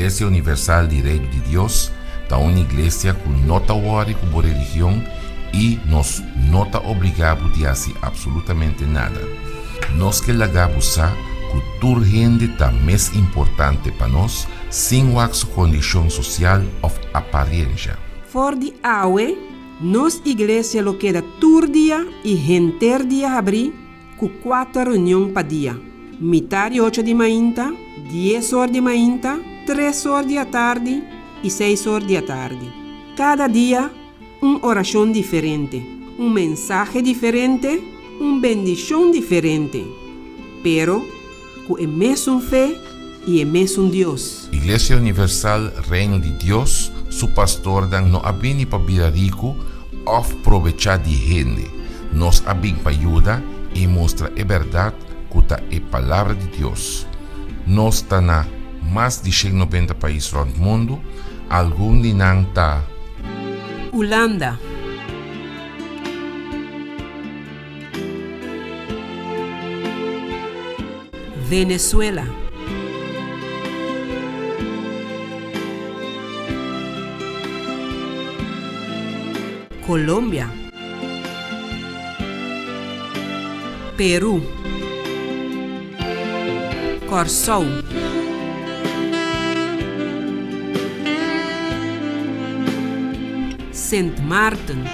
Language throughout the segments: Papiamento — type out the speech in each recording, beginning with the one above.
Iglesia Universal di Reino di Dios ta un iglesia ku no ta wòri ku bo religion i nos no ta obligá bo di hasi apsolutamente nada. Nos ke laga bo sa ku tur hende ta mes importante pa nos sin wak su kondishon sosial òf apariensha. For di awe, nos iglesia lo keda tur dia i henter dia habrí ku kuater reunion pa dia, mitar di ocho di mainta, dies or di mainta, tres or di atardi i seis or di atardi. Kada dia un orashon diferente, un mensahe diferente, un bendishon diferente, pero ku e mesun fe i e mesun Dios. Iglesia Universal Reino di Dios su pastornan no a bini pa bira riku òf probechá di hende. Nos a bin pa yuda i mustra e bèrdat ku ta e Palabra di Dios. Nos ta na mas di 190 pais rònt mundu, algun di nan ta. Hulanda. Venezuela. Colombia. Peru. Kòrsou. Sint Maarten.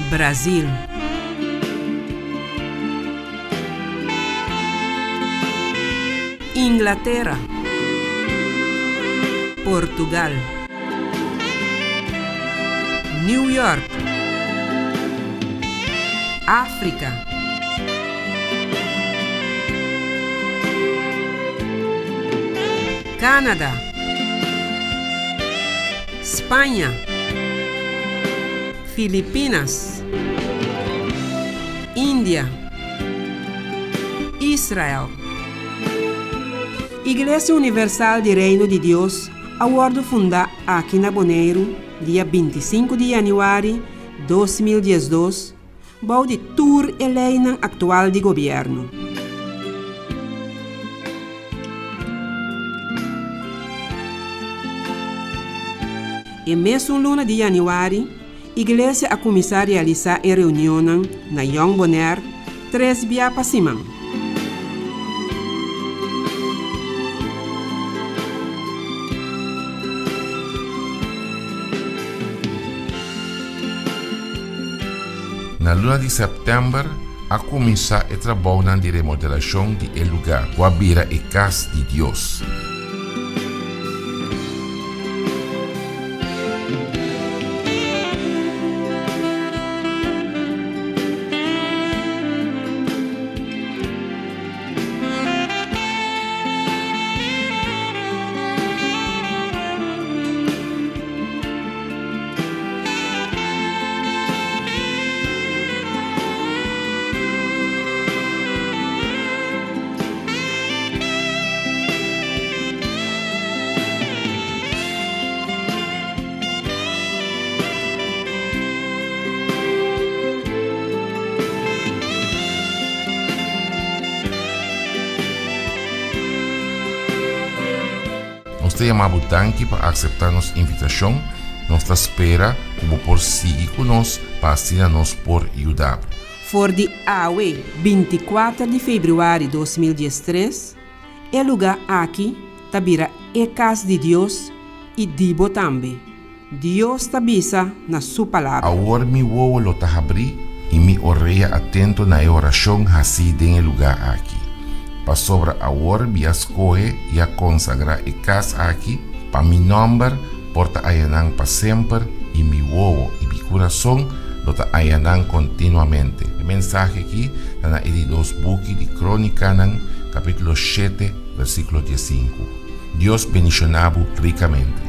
Brazil. Inglatera. Portugal. New York. Afrika. Canada. Spaña. Filipinas. India. Israel. Iglesia Universal di Reino di Dios a wòrdu fundá aki na Boneiru dia 25 di yanüari 2012 bou di tur e leinan aktual di gobièrnu. E mesun luna di yanüari, Iglesia a kuminsá realisá e reunionnan na Jong Bonaire tres bia pa siman. Na luna di sèptèmber a kuminsá e trabounan di remodelashon di e lugá ku a bira e kas di Dios. Nos ta yama bo danki pa akseptá nos invitashon. Nos ta spera ku bo por sigui ku nos pa asina nos por yuda bo. For di awe, 24 di febrüari 2013, e lugá aki ta bira e kas di Dios i di bo tambe. Dios ta bisa na su Palabra. Awor mi wowo lo ta habrí i mi orea atento na e orashon hasí den e lugá aki. Pasobra awor mi a skohe i a konsagrá e kas aki pa mi nòmber por ta ayanan pa semper i mi wowo i mi kurason lo ta ayanan kontinuamente. E mensahe aki ta na e di dos buki di Krónikanan, kapítulo shete, versíkulo diesinku. Dios bendishoná bo rikamente.